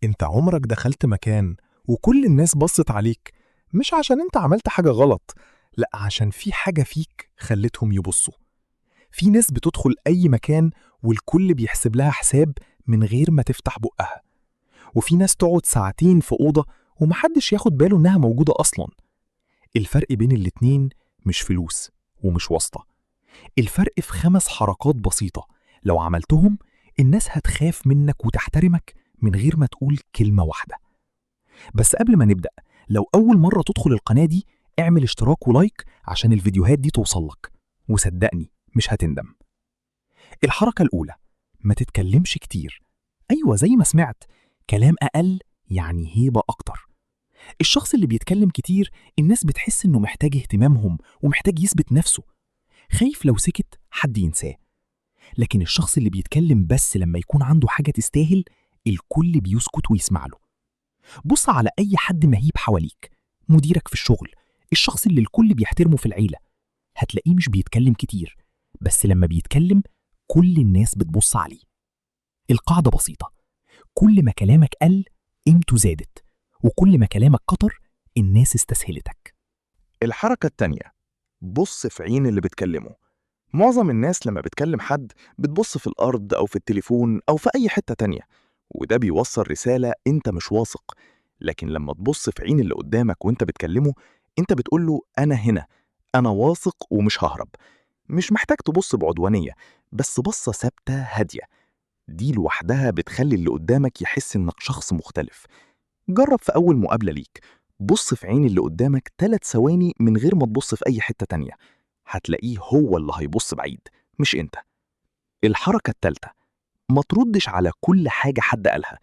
انت عمرك دخلت مكان وكل الناس بصت عليك، مش عشان انت عملت حاجة غلط، لا عشان في حاجة فيك خلتهم يبصوا. في ناس بتدخل أي مكان والكل بيحسب لها حساب من غير ما تفتح بقها، وفي ناس تقعد ساعتين في أوضة ومحدش ياخد باله إنها موجودة أصلا. الفرق بين الاتنين مش فلوس ومش واسطة، الفرق في 5 حركات بسيطة لو عملتهم الناس هتخاف منك وتحترمك من غير ما تقول كلمة واحدة. بس قبل ما نبدأ، لو أول مرة تدخل القناة دي اعمل اشتراك ولايك عشان الفيديوهات دي توصلك، وصدقني مش هتندم. الحركة الأولى، ما تتكلمش كتير. أيوة زي ما سمعت، كلام أقل يعني هيبة أكتر. الشخص اللي بيتكلم كتير الناس بتحس إنه محتاج اهتمامهم ومحتاج يثبت نفسه، خايف لو سكت حد ينساه. لكن الشخص اللي بيتكلم بس لما يكون عنده حاجة تستاهل، الكل بيسكت ويسمع له. بص على أي حد مهيب حواليك، مديرك في الشغل، الشخص اللي الكل بيحترمه في العيلة، هتلاقيه مش بيتكلم كتير، بس لما بيتكلم كل الناس بتبص عليه. القاعدة بسيطة، كل ما كلامك قل قيمته زادت، وكل ما كلامك كتر الناس استسهلتك. الحركة التانية، بص في عين اللي بتكلمه. معظم الناس لما بتكلم حد بتبص في الأرض أو في التليفون أو في أي حتة تانية، وده بيوصل رسالة أنت مش واثق. لكن لما تبص في عين اللي قدامك وأنت بتكلمه، أنت بتقوله أنا هنا، أنا واثق ومش ههرب. مش محتاج تبص بعدوانية، بس بصة ثابتة هادية، دي لوحدها بتخلي اللي قدامك يحس إنك شخص مختلف. جرب في أول مقابلة ليك، بص في عين اللي قدامك 3 ثواني من غير ما تبص في أي حتة تانية، هتلاقيه هو اللي هيبص بعيد مش أنت. الحركة التالتة، ما تردش على كل حاجة حد قالها.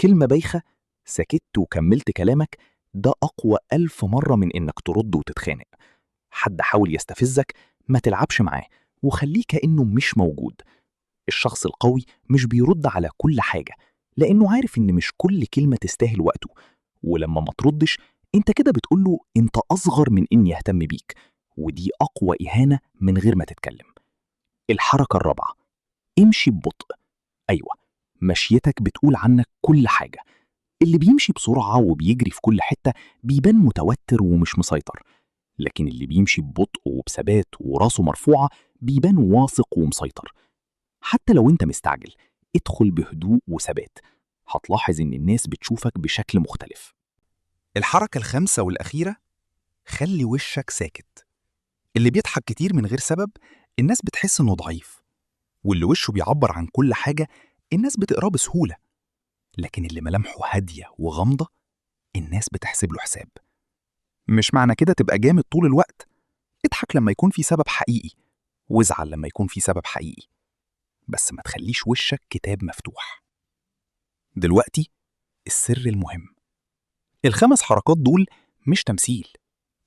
كلمة بايخة سكت وكملت كلامك، ده أقوى 1000 مرة من إنك ترد وتتخانق. حد حاول يستفزك، ما تلعبش معاه وخليه كأنه مش موجود. الشخص القوي مش بيرد على كل حاجة، لأنه عارف إن مش كل كلمة تستاهل وقته. ولما ما تردش أنت كده بتقوله أنت أصغر من إني أهتم بيك، ودي أقوى إهانة من غير ما تتكلم. الحركة الرابعة، امشي ببطء. أيوة، مشيتك بتقول عنك كل حاجة. اللي بيمشي بسرعة وبيجري في كل حتة بيبان متوتر ومش مسيطر، لكن اللي بيمشي ببطء وبثبات وراسه مرفوعة بيبان واثق ومسيطر. حتى لو انت مستعجل، ادخل بهدوء وثبات، هتلاحظ ان الناس بتشوفك بشكل مختلف. الحركة الخامسة والأخيرة، خلي وشك ساكت. اللي بيضحك كتير من غير سبب الناس بتحس إنه ضعيف، واللي وشه بيعبر عن كل حاجة الناس بتقراه بسهولة، لكن اللي ملامحه هادية وغامضة الناس بتحسب له حساب. مش معنى كده تبقى جامد طول الوقت، اضحك لما يكون في سبب حقيقي، وازعل لما يكون في سبب حقيقي، بس ما تخليش وشك كتاب مفتوح. دلوقتي السر المهم، ال5 حركات دول مش تمثيل،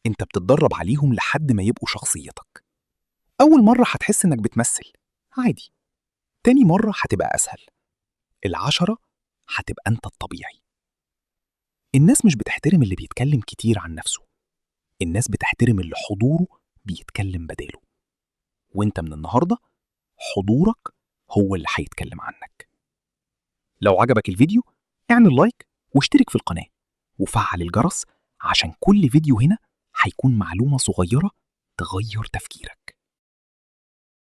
انت بتتدرب عليهم لحد ما يبقوا شخصيتك. أول مرة هتحس إنك بتمثل، عادي. تاني مرة هتبقى أسهل. 10 هتبقى أنت الطبيعي. الناس مش بتحترم اللي بيتكلم كتير عن نفسه، الناس بتحترم اللي حضوره بيتكلم بداله. وانت من النهاردة حضورك هو اللي هيتكلم عنك. لو عجبك الفيديو اعمل لايك واشترك في القناة وفعل الجرس، عشان كل فيديو هنا هيكون معلومة صغيرة تغير تفكيرك.